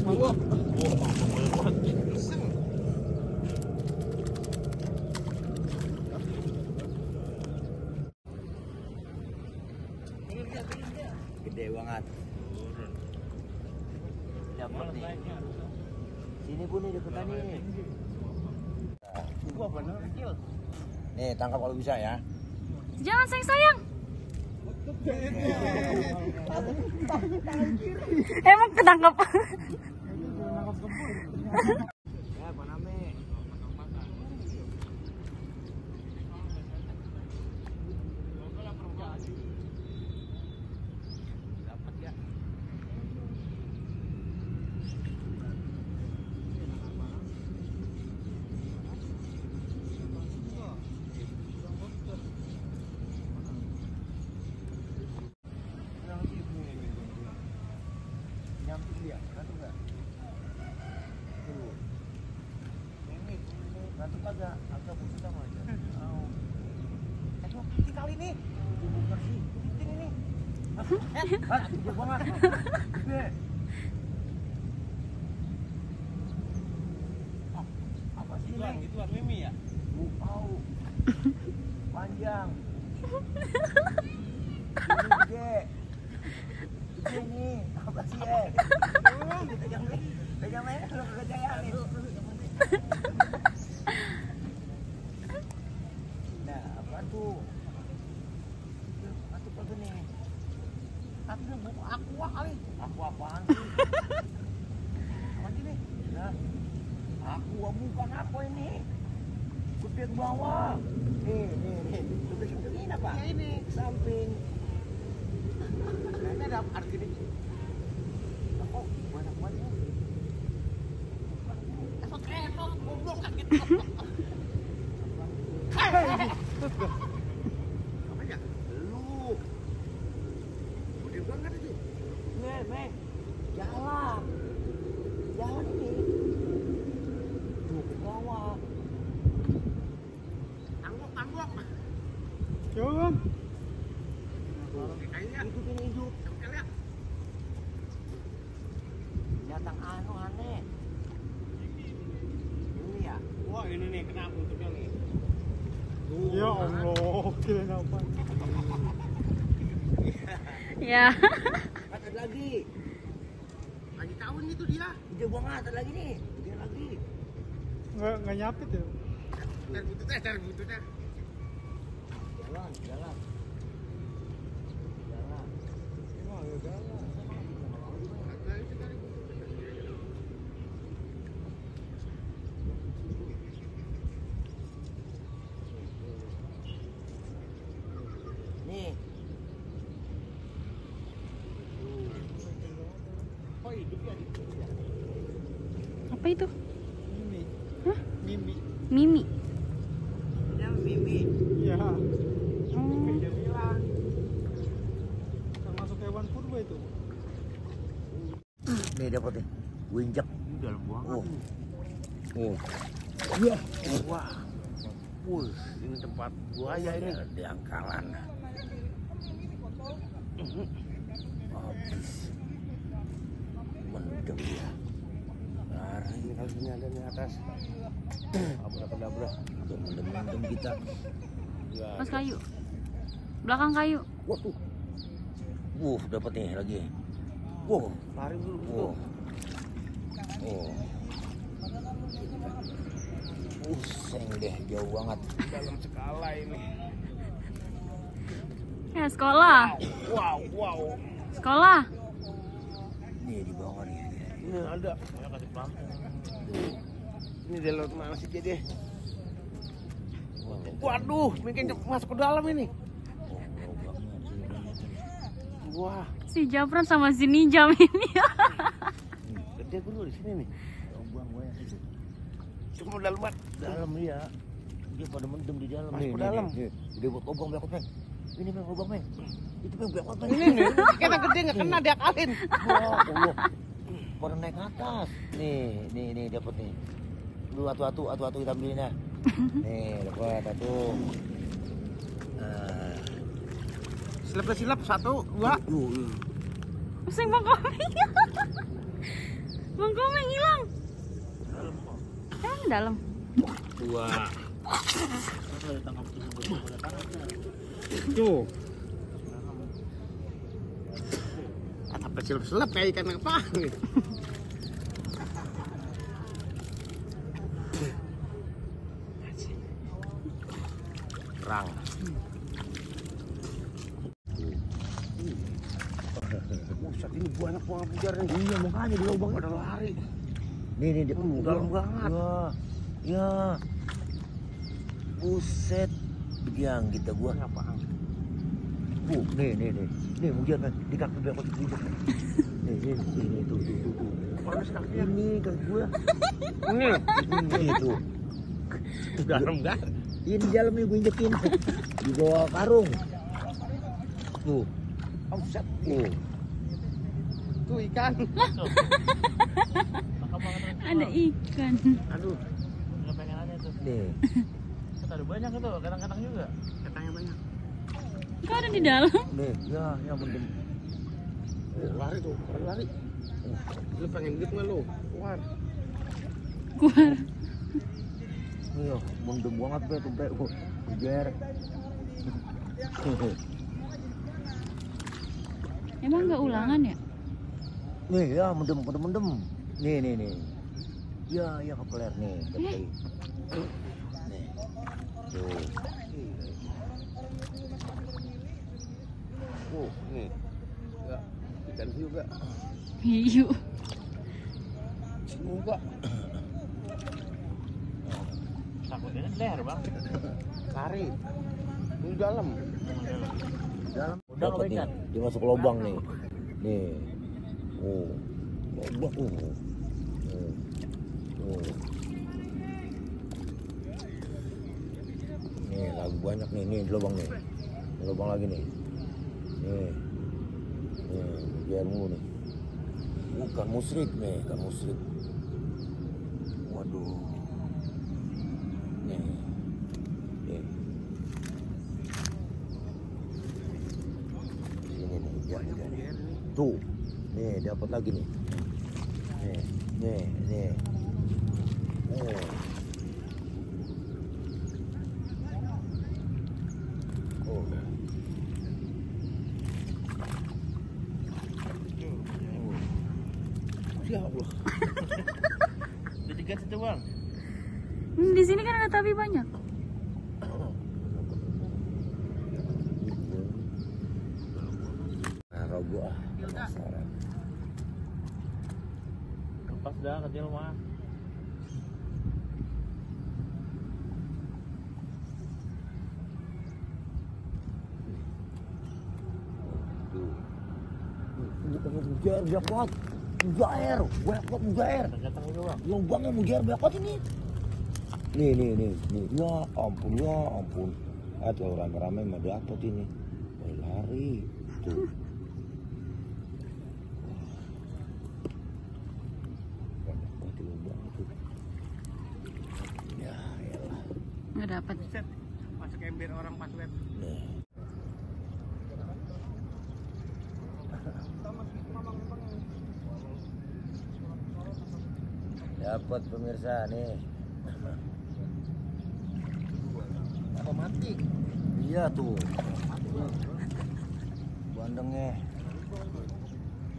Gede banget. Dapat nih. Sini pun nih deketan nih. Gua bener kecil. Nih tangkap kalau bisa ya. Jangan sayang. Emang ketangkep. Ya, apa namanya? Dapat ya. Nyamping dia, ngantuk nggak? Tuh. Ini, ngantuk agak putih sama aja. Cuma putih kali nih. Bukan sih, putih ini. Gede banget. Gede. Apa sih ini? Itu mimi ya? Tahu. Panjang. Ini gede. Ini apa sih ya? Pegang main kalau kejayan nih. Nah, apa tuh? Apa tuh nih? Tapi buku aqua kali. Aqua apaan sih? Apa sih nih? Nah, aqua bukan aqua ini. Gede ke bawah. Nih. Ini apa? Ya ini samping. Kayaknya ada arti ini. Oh, banyak banget. Esok goblok kaget. Apa ya? Lu. Udah banget itu. Nih. Jalan. Jalan ini. Tuh ke bawah. Tanggok. Coba. Hidup. Binatang aneh. Ini ya. Wah ini nih kena bentuknya nih. Ya Allah, kirain apa? Ya. Ada lagi. Lagi tahun itu dia. Gede banget, ada lagi nih. Gede lagi. Nggak nyapit ya? Cari bututnya. Jalan. Nih. Oh, hidup ya. Apa itu? Mimi. Hah? Mimi. Mimi. Iya. Oh. Dia bilang. Termasuk hewan purba itu. Nih dapat nih. Gue injak. Dalam banget. Oh. Iya. Wah. Ini tempat buaya ini. Di angkalan. Habis. Mendem ya. Nah, ini kali ini ada di atas. Abrak-abrak. Udah mendem kita. Pas kayu. Belakang kayu. Wah tuh. Dapat nih lagi. Lari dulu. Pusing deh, jauh banget. Dalam skala ini. Ya, sekolah. Wow. Sekolah. Nih di bawah nih. Ini ada. Saya kasih pelampung. Ini di laut mana sih jadi? Waduh, mungkin masuk ke dalam ini. Wah. Si Japran sama si Nijam ini. Gede bro di sini nih. Buang buaya itu. Cuma dalam ya. Dia pada mendem di dalam. Masuk ke dalam. Dia buat lubang belakang, Peng. Ini Peng lubang, Peng. Itu Peng belakang, Peng. Ini nih. Kita gede nggak kena diakalin. Wah. Pada naik ke atas. Nih dapat nih. Lu atu-atu kita ambilin ya. Nih, dapat satu. Silap 1, 2. Pusing banget. Bang Komeng hilang. Dalam. Dua. Tuh. Apa selap kayak ikan apa? Kerang. Buset, ini banyak banget bujar nih. Iya makanya di lubang Pada lari. Nih dia Dalam banget. Ya. Buset. Begiang kita gua. Apaan? Nih. Nih mungkin kan di kaki bekot itu. Nih tuh. Panas kakinya. Ini kaki gua. Ini. Itu. Dalam kan? Ini di dalamnya gue injekin. Di bawah karung. Tuh. Buset. Tuh. Tuh ikan. Ada ikan. Aduh. Nggak pengen aja tuh. Nih. Ada banyak itu, kadang-kadang juga. Katanya banyak. Kok ada di dalam? Nih, ya mendem. Lari tuh, lari. Lu pengen gitu nggak lu? Keluar. Keluar. Iya, mendem banget be tuh be. Bujar. Emang nggak ulangan ya? Nih, ya mendem. Nih. Ya kepeler nih, kepeler. Nih. Tuh. Nih. Ya, ikan juga. Hiu. Juga. Takutnya leher bang. Lari. Di dalam. Dalam Udah dapat nih. ikan. Dia masuk lubang nih. Nih. Lubang. Nih, lagi banyak nih di lubang nih. Di lubang lagi nih. Nih, biar mulu nih. Bukan musrik nih, ikan musrik. Waduh. Nih. Sini nih, biar nih. Tuh. Nih, dapat lagi nih. Nih. Ya Allah. Udah jegat itu bang. Di sini kan ada tabi banyak. Nah, gua penasaran. Lepas dah kecil mah. Mujair bekot. Mujair. Ternyata itu bang. Lubangnya mujair bekot ini. Nih. Ya ampun. Kalau rame-rame mah dapat ini. Lari. Tuh. Banyak banget lubang itu. Ya, elah. Nggak dapat. Set. Masuk ember orang pas web. Nih. Dapat pemirsa nih. Apa mati? Iya tuh. Bandengnya.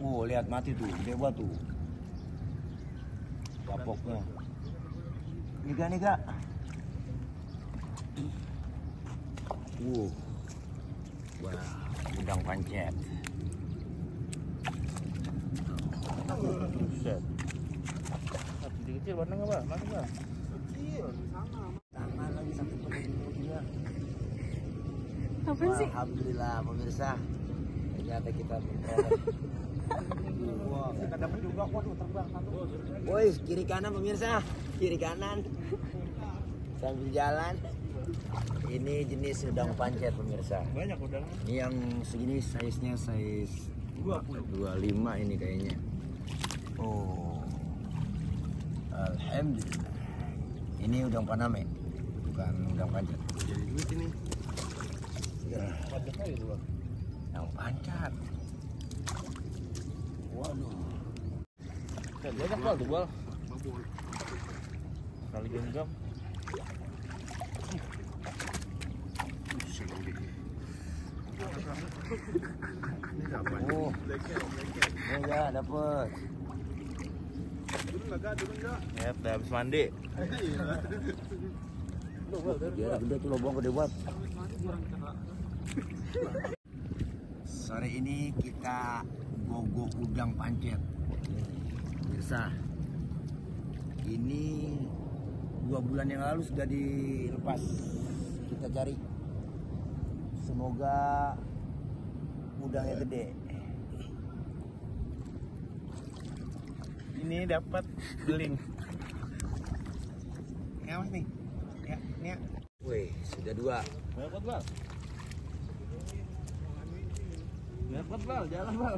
Lihat mati tuh, gede banget tuh. Kapoknya. Nih Kak. Wah, udang pancet. Buset. Kecil bandeng apa? Mana bang? Tangan lagi sakit dia. Apa sih? Alhamdulillah pemirsa. Ternyata kita memperoleh. Wah, kita dapat juga kok tuh terbang satu. Woi, kiri kanan pemirsa. Kiri kanan. Sambil jalan. Ini jenis udang pancet pemirsa. Banyak udang. Ini yang segini size-nya size 25 ini kayaknya. Alhamdulillah. Ini udang paname, bukan udang pancet. Jadi duit ini. Ya, Pancet aja tuh bang. udang pancet. Waduh. Banyak bal tuh bal. Kali genggam. Oh, ya dapat. Ya, udah habis mandi. Dia gede tuh lubang gede banget. Sore ini kita gogo udang pancet. Pemirsa, ini 2 bulan yang lalu sudah dilepas. Kita cari. Semoga udangnya gede. Ini dapat beling. Ya mas nih. Ya, ini ya. Wih, sudah 2. Dapat bal. Dapat bal, jalan bal.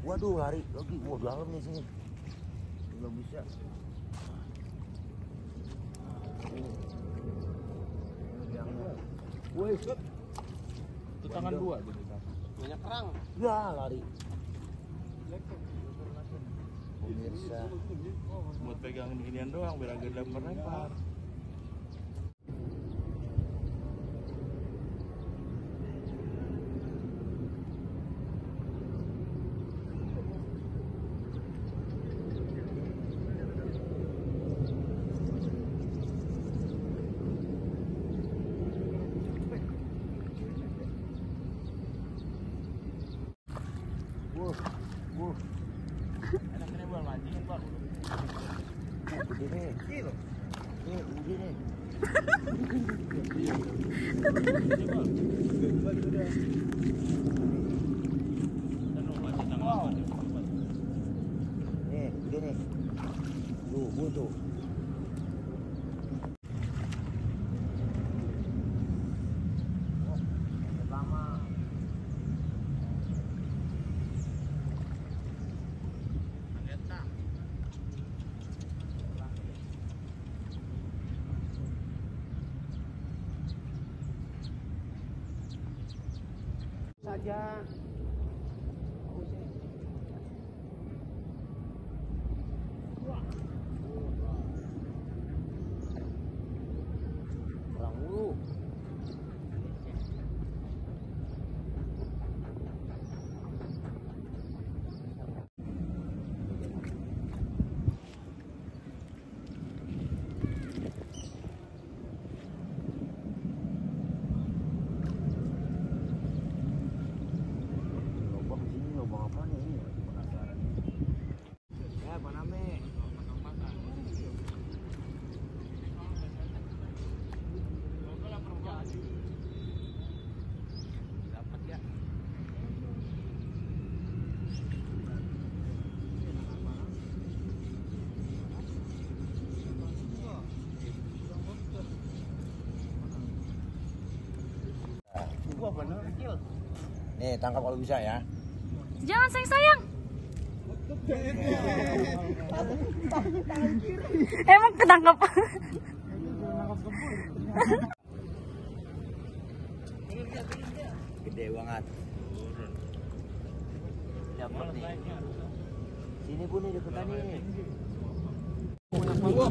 Waduh, lari lagi. Wah, dalam nih sini. Belum bisa. Wih, Itu tangan 2 jadi kan. Banyak kerang. ya lari. Pemirsa, Buat pegang ginian doang biar agak lempar-lempar. wuh, wuh, Enak-enak bal, mancing bal. gede nih. Kecil. Gede nih. Nih, gede nih. Tuh, buntu. Lama. Saja. Perang mulu. Lubang sini, lubang apa nih? Ini masih penasaran. Ya, Pak Name. Dapat ya. Gua bener kecil. Nih, tangkap kalau bisa ya. Jangan sayang-sayang. Emang ketangkap. Gede banget. Dapat nih. Sini pun nih deketan nih. Wah,